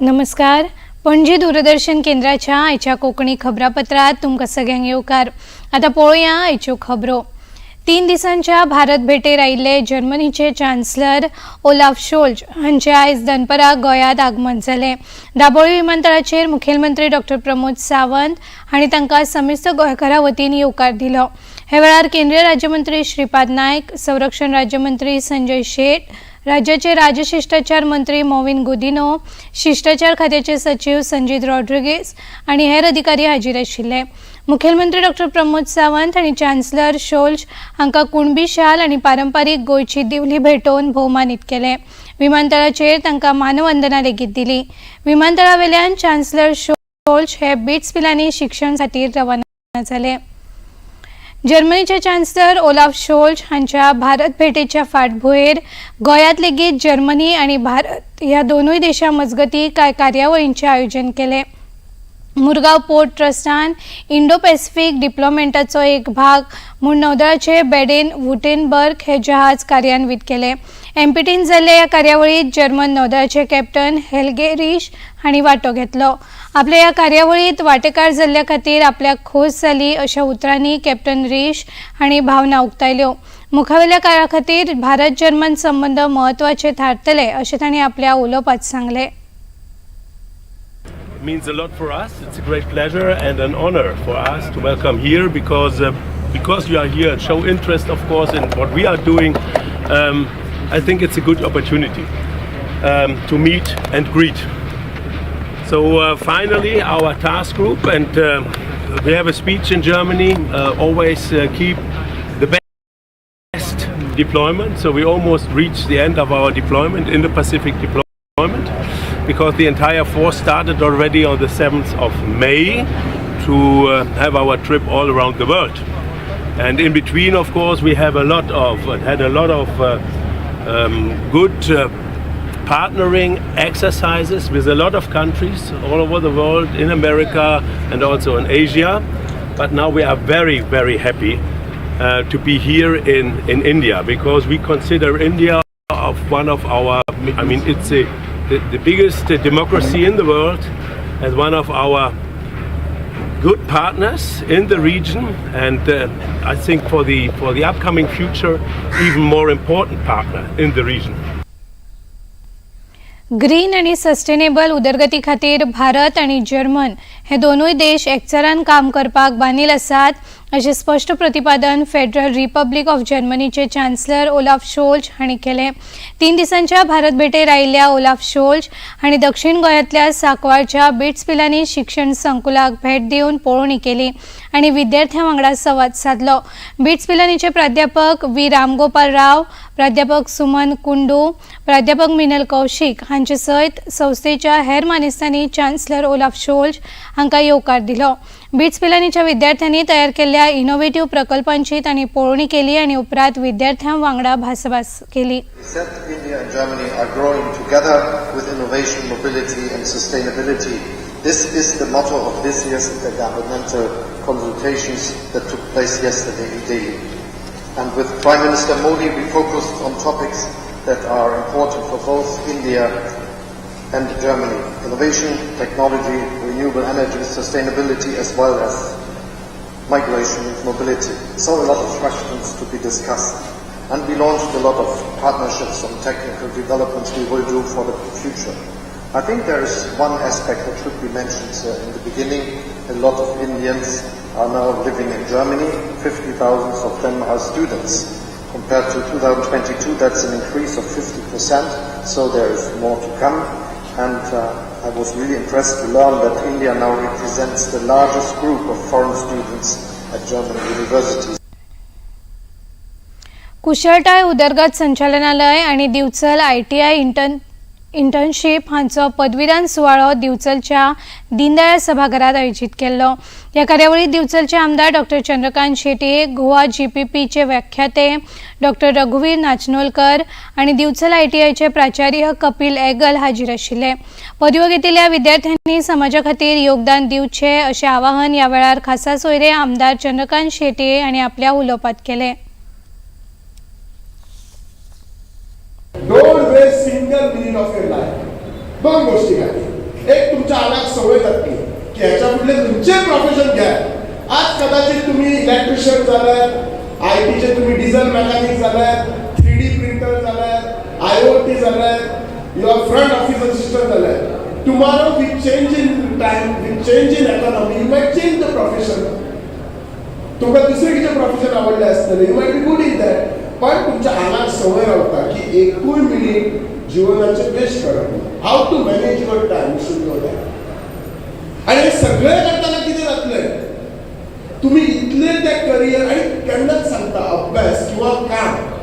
नमस्कार. पणजी दूरदर्शन केंद्राच्या आयच्या कोंकणी खबरापत्रात तुमकां सगळ्यांक येवकार. आतां पळोवया आयच्यो खबरो. 3 दिसांच्या भारत भेटेर आयिल्ले जर्मनीचे चान्सलर ओलाफ शोल्ज हांचे आयज दनपरां गोंयांत आगमन जालें. दाबोळी विमानतळाचेर मुखेलमंत्री डॉक्टर प्रमोद सावंत हांणी तांकां समेस्त गोंयकारां वतीन येवकार दिलो. हे वेळार केंद्रीय राज्यमंत्री श्रीपाद नायक, संरक्षण राज्यमंत्री संजय शेट, राज्याचे राजशिष्टाचार मंत्री मॉविन गुदिनो, शिष्टाचार खात्याचे सचिव संजीत रॉड्रिगेज आनी हेर अधिकारी हाजीर आशिल्ले. मुखेलमंत्री डॉक्टर प्रमोद सावंत आनी चान्सलर शोल्ज हांकां कुणबी शाल आनी पारंपारीक गोंयची दिवली भेटोवन भोवमानीत केले. विमानतळाचेर तांकां मानवंदना लेगीत दिली. विमानतळावेल्यान चान्सलर शोल्ज हे बिट्स पिलानी शिक्षण खातीर रवाना जाले. जर्मनीचे चान्सलर ओलाफ शोल्ज हांच्या भारत भेटेच्या फाटभुंयेर गोंयांत लेगीत जर्मनी आनी भारत ह्या दोनूय देशां मजगतीं कांय कार्यावळींचें आयोजन केलें. मुरगांव पोर्ट ट्रस्टान इंडो पॅसिफीक डिप्लॉमेंटाचो एक भाग म्हूण नौदळाचे बेडेन वुटेनबर्ग हे जहाज कार्यान्वीत केले. एमपीटीन जाल्ल्या ह्या कार्यावळीत जर्मन नौदळाचे कॅप्टन हेल्गे रिश हांणी वांटो घेतलो. आपल्या ह्या कार्यावळीत वांटेकार जाल्ल्या खातीर आपल्याक खोस जाली अशा उतरांनी कॅप्टन रिश हांणी भावना उक्तायल्यो. मुखावेल्या काळा खातीर भारत जर्मन संबंद म्हत्वाचे थारतले अशें तांणी आपल्या उलोवपात सांगलें. It means a lot for us. It's a great pleasure and an honor for us to welcome here because you are here and show interest, of course, in what we are doing. I think it's a good opportunity to meet and greet. So finally, our task group, and we have a speech in Germany. Always keep the best deployment. So we almost reached the end of our deployment in the Pacific deployment, because the entire force started already on the 7th of May to have our trip all around the world. And in between, of course, we have a lot of had a lot of good partnering exercises with a lot of countries all over the world, in America and also in Asia. But now we are very, very happy to be here in India, because we consider India of one of our, I mean, it's the biggest democracy in the world, as one of our good partners in the region, and I think for the upcoming future, even more important partner in the region. Green आनी sustainable उदरगती खातीर भारत आनी German हे दोनूय देश एकचारान काम करपाक बांदील आसात अशें स्पश्ट प्रतिपादन फेडरल रिपब्लीक ऑफ जर्मनीचे चान्सलर ओलाफ शोल्ज हांणी केलें. 3 दिसांच्या भारत भेटेर आयिल्ल्या ओलाफ शोल्ज हांणी दक्षिण गोंयांतल्या सांकवाळच्या बिट्स पिलानी शिक्षण संकुलाक भेट दिवन पळोवणी केली आनी विद्यार्थ्यां वांगडा संवाद सादलो. बिट्स पिलानीचे प्राध्यापक व्ही रामगोपाल राव, प्राध्यापक सुमन कुंडू, प्राध्यापक मिनल कौशीक हांचे सयत संस्थेच्या हेर मानेस्तांनी चान्सलर ओलाफ शोल्ज हांकां येवकार दिलो. बिट्स पिलानीच्या विद्यार्थ्यांनी तयार केल्ल्या इनोव्हेटीव प्रकल्पांची तांणी पळोवणी केली आनी उपरांत विद्यार्थ्यां वांगडा भासाभास केली. Said India and Germany are growing together with innovation, mobility and sustainability. This is the motto of this year's intergovernmental consultations that took place yesterday in Delhi. And with Prime Minister Modi, we focused on topics that are important for both India and Germany: innovation, technology, renewable energy, sustainability, as well as migration and mobility. So a lot of questions to be discussed. And we launched a lot of partnerships on technical developments we will do for the future. I think there is one aspect that should be mentioned in the beginning. A lot of Indians are now living in Germany. 50,000 of them are students. Compared to 2022, that's an increase of 50%, so there is more to come. And I was really impressed to learn that India now represents the largest group of foreign students at German universities. कुशळटाय उदरगत संचालनालय आनी Divchal ITI internship हांचो पदवीदान सुवाळो दिवचलच्या दीनदयाळ सभाघरात आयोजीत केल्लो. ह्या कार्यावळीत दिवचलचे आमदार डॉक्टर चंद्रकांत शेटये, गोवा जीपीपीचे व्याख्याते डॉक्टर रघुवीर नाचनोलकर आनी दिवचल आयटीआयचे प्राचार्य कपिल एगल हाजीर आशिल्ले. पदव्यो घेतिल्ल्या विद्यार्थ्यांनी समाजा खातीर योगदान दिवचें अशें आवाहन ह्या वेळार खासा सोयरे आमदार चंद्रकांत शेटये हांणी आपल्या उलोवपात केलें. Don't waste single minute of your life. दोन गोष्टी खातीर. एक तुमच्या आंगाक संवय जातली की ह्याच्या फुडले खंयचेय प्रोफेशन घ्या. आज कदाचित तुम्ही इलेक्ट्रिशियन जाल्यात, आयटीचे तुम्ही डिझल मेकॅनिक जाल्यात, 3D printer जाल्यात, आयओटी जाल्यात, you are front office assistant जाल्यात. Tomorrow with change in time, with change in economy, you might change the profession. तुमकां दुसरें कितें प्रोफेशन आवडलें आसतलें, you might be good in that. पण तुमच्या आंगाक संवय रावता की एकूय मिनीट जिवनाचें वेस्ट करप ना. How to manage your time, you should know that. आणि हे सगळें करतना कितें जातलें, तुम्ही इतले ते करियर. आणि केन्नाच सांगता, अभ्यास किंवा काम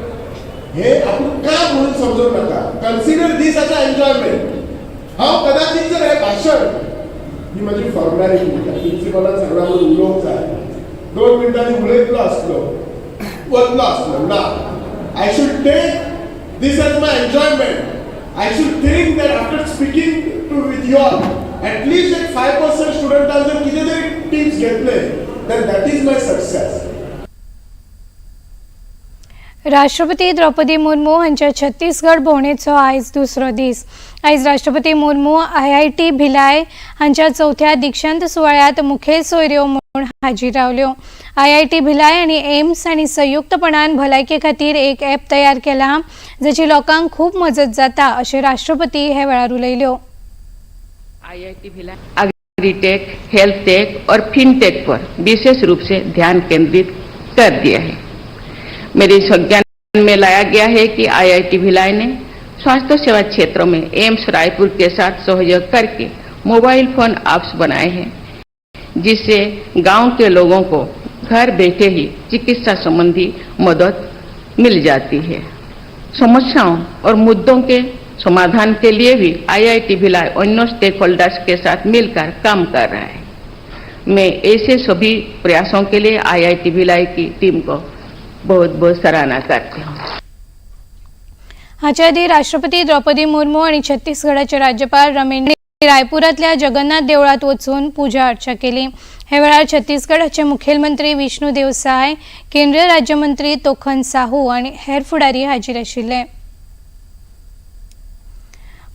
हे आपण काम म्हणून समजू नका. Consider this as a enjoyment. हांव कदाचित जर हे भाशण, ही माझी फॉर्मॅलिटी, प्रिन्सिपलान सांगला म्हणून उलोवंक जाय, 2 मिनटांनी उलयतलो आसलो, वतलो आसलो ना. I should take this as my enjoyment. I should think that after speaking to with you all, at least एक 5% स्टुडंटान जर कितें तरी टिप्स घेतले, then that is my success. राष्ट्रपती द्रौपदी मुर्मू हांच्या छत्तीसगड भोंवडेचो आयज दुसरो दीस. आयज राष्ट्रपती मुर्मू आयआयटी भिलाय हांच्या चवथ्या दीक्षांत सुवाळ्यात मुखेल सोयऱ्यो म्हूण हाजीर रावल्यो. आयआयटी भिलाय आनी एम्स हांणी संयुक्तपणान भलायके खातीर एक ॲप तयार केला, जाची लोकांक खूब मजत जाता, अशें राष्ट्रपती हे वेळार उलयल्यो. IIT Bhilai agritech, health tech और फिनटेक पर विशेष रूप से ध्यान केंद्रित कर दिया है। मेरे संज्ञान में लाया गया है कि आईआईटी भिलाई ने स्वास्थ्य सेवा क्षेत्र में एम्स रायपुर के साथ सहयोग करके मोबाइल फोन ऐप्स बनाए हैं, जिससे गांव के लोगों को घर बैठे ही चिकित्सा संबंधी मदद मिल जाती है। समस्याओं और मुद्दों के समाधान के लिए भी आईआईटी भिलाई अन्य स्टेक होल्डर्स के साथ मिलकर काम कर रहा है। मैं ऐसे सभी प्रयासों के लिए आईआईटी भिलाई की टीम को बहुत बहुत सराहना करती हूँ। हाच्या आदी राष्ट्रपती द्रौपदी मुर्मू आनी छत्तीसगडाचे राज्यपाल रमेन रायपुरांतल्या जगन्नाथ देवळात वचून पुजा अर्चा केली. हे वेळार छत्तीसगडाचे मुखेलमंत्री विष्णू देव साय, केंद्रीय राज्यमंत्री तोखन साहू आनी हेर फुडारी हाजीर आशिल्ले.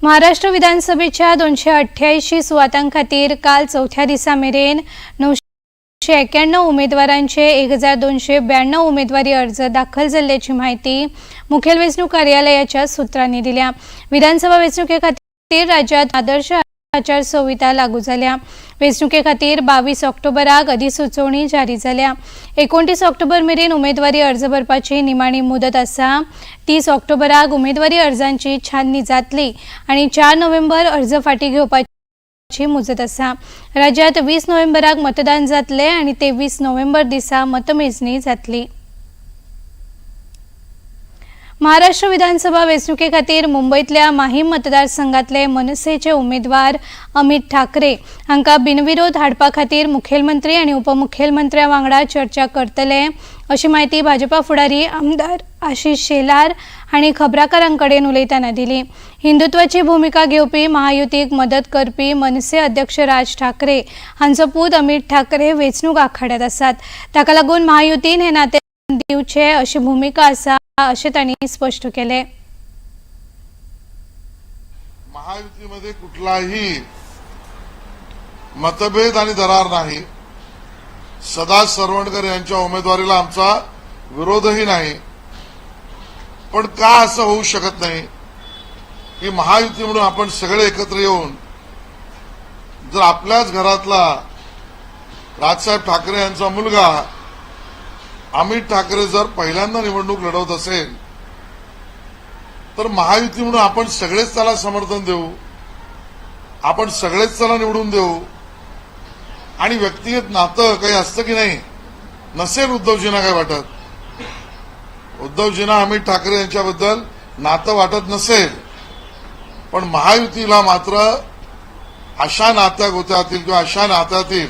महाराष्ट्र विधानसभेच्या 288 सुवातां खातीर काल चवथ्या दिसा मेरेन 991 उमेदवारांचे 1292 उमेदवारी अर्ज दाखल जाल्ल्याची माहिती मुखेल वेंचणूक कार्यालयाच्या सुत्रांनी दिल्या. विधानसभा वेंचणुके खातीर राज्यात आदर्श आचारसंहिता लागू जाल्या. वेंचणुके खातीर 22 ऑक्टोबराक अधिसुचोवणी जारी जाल्या. 29 ऑक्टोबर मेरेन उमेदवारी अर्ज भरपाची निमाणी मुदत आसा. 30 ऑक्टोबराक उमेदवारी अर्जांची छाननी जातली आनी 4 नोव्हेंबर अर्ज फाटीं घेवपाची मुजत आसा. राज्यात 20 नोव्हेंबराक मतदान जातले आनी 23 नोव्हेंबर दिसा मतमेजणी जातली. महाराष्ट्र विधानसभा वेंचणुके खातीर मुंबयतल्या माहीम मतदारसंघातले मनसेचे उमेदवार अमित ठाकरे हांकां बिनविरोध हाडपा खातीर मुखेलमंत्री आनी उपमुखेलमंत्र्या वांगडा चर्चा करतले, अशी म्हायती भाजपा फुडारी आमदार आशिष शेलार हांणी खबराकारां कडेन उलयतना दिली. हिंदुत्वाची भुमिका घेवपी महायुतीक मदत करपी मनसे अध्यक्ष राज ठाकरे हांचो पूत अमित ठाकरे वेंचणूक आखाड्यात आसात. ताका लागून महायुतीन हे नाते दिवचे अशी भुमिका आसा, अशें तांणी स्पश्ट केलें. महायुतीमध्ये कुठलाही मतभेद आणि दरार नाही. सदा सरवणकर यांच्या उमेदवारीला आमचा विरोधही नाही. पण का असं होऊ शकत नाही की महायुती म्हणून आपण सगळे एकत्र येऊन जर आपल्याच घरातला राजसाहेब ठाकरे यांचा मुलगा अमित ठाकरे जर पहिल्यांदा निवडणूक लढवत असेल, तर महायुती म्हणून आपण सगळेच त्याला समर्थन देऊ, आपण सगळेच त्याला निवडून देऊ. आणि व्यक्तिगत नातं काही असतं की नाही नसेल उद्धवजींना काय वाटत, उद्धवजींना अमित ठाकरे यांच्याबद्दल नातं वाटत नसेल, पण महायुतीला मात्र अशा नात्या गोत्यातील किंवा अशा नात्यातील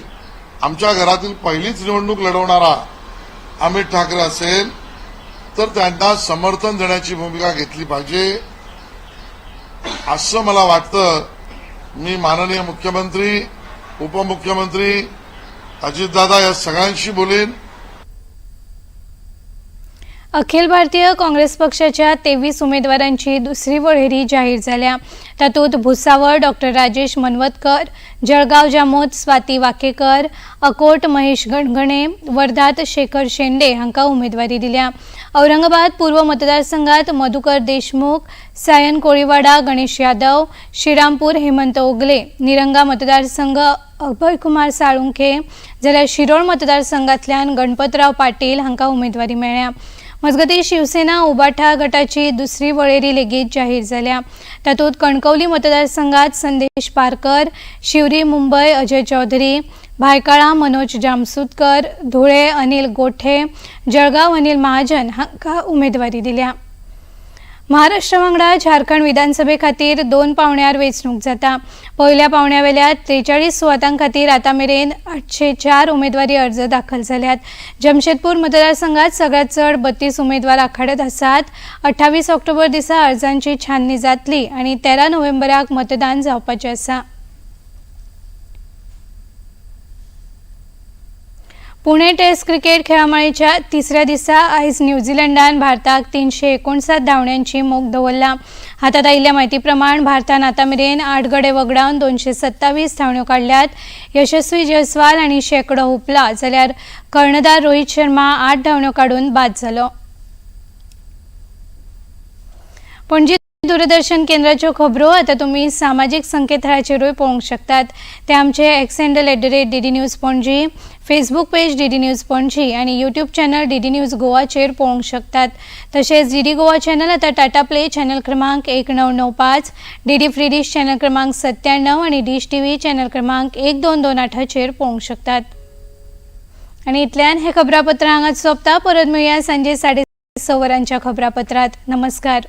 आमच्या घरातील पहिलीच निवडणूक लढवणारा अमित ठाकरे असेल, तर त्यांना समर्थन देण्याची भूमिका घेतली पाहिजे, असं मला वाटतं. मी माननीय मुख्यमंत्री, उपमुख्यमंत्री, अजितदादा या सगळ्यांशी बोलेन. अखिल भारतीय काँग्रेस पक्षाच्या 23 उमेदवारांची दुसरी वळेरी जाहीर जाल्या. तातूंत भुसावळ डॉक्टर राजेश मनवतकर, जळगाव जामोद स्वाती वाकेकर, अकोट महेश गणगणे, वर्धात शेखर शेंडे हांकां उमेदवारी दिल्या. औरंगाबाद पूर्व मतदारसंघात मधुकर देशमुख, सायन कोळीवाडा गणेश यादव, श्रीरामपूर हेमंत ओगले, निरंगा मतदारसंघ अभय कुमार साळुंखे, जाल्यार शिरोळ मतदारसंघातल्यान गणपतराव पाटील हांकां उमेदवारी मेळ्ळ्या. मजगतीं, शिवसेना उबाठा गटाची दुसरी वळेरी लेगीत जाहीर जाल्या. तातूंत कणकवली मतदारसंघात संदेश पारकर, शिवरी मुंबय अजय चौधरी, भायखळा मनोज जामसुदकर, धुळे अनिल गोठे, जळगाव अनिल महाजन हांकां उमेदवारी दिल्या. महाराष्ट्र वांगडा झारखंड विधानसभे खातीर दोन पावण्यार वेंचणूक जाता. पयल्या पावण्या वेल्या 43 सुवातां खातीर आतां मेरेन 804 उमेदवारी अर्ज दाखल जाल्यात. जमशेदपूर मतदारसंघात सगळ्यात चड 32 उमेदवार आखाड्यात आसात. 28 ऑक्टोबर दिसा अर्जांची छाननी जातली आनी 13 नोव्हेंबराक मतदान जावपाचें आसा. पुणे टेस्ट क्रिकेट खेळामाळेच्या तिसऱ्या दिसा आयज न्यूझीलंडान भारताक 359 धांवड्यांची मोख दवरला. हातात आयिल्ल्या म्हायती प्रमाण भारतान आतां मेरेन 8 गडे वगडावन 227 धांवड्यो काडल्यात. यशस्वी जयस्वाल आनी शेंकडो हुपला, जाल्यार कर्णधार रोहित शर्मा 8 धांवड्यो काडून बाद जालो. पणजी दूरदर्शन केंद्राच्यो खबरो आतां तुमी सामाजीक संकेतथळाचेरूय पळोवंक शकतात. ते आमचे X handle @DDNews Panaji, Facebook page DD news Panaji आनी यूट्यूब चॅनल डीडी न्यूज गोवाचेर पळोवंक शकतात. तशेंच डीडी गोवा चॅनल आतां टाटा प्ले चॅनल क्रमांक 1995, डीडी फ्री डिश चॅनल क्रमांक 97 आनी डिश टीव्ही चॅनल क्रमांक 1228चेर पळोवंक शकतात. आनी इतल्यान हे खबरापत्र हांगाच सोंपता. परत मेळया सांजे 6:30 वरांच्या खबरापत्रात. नमस्कार.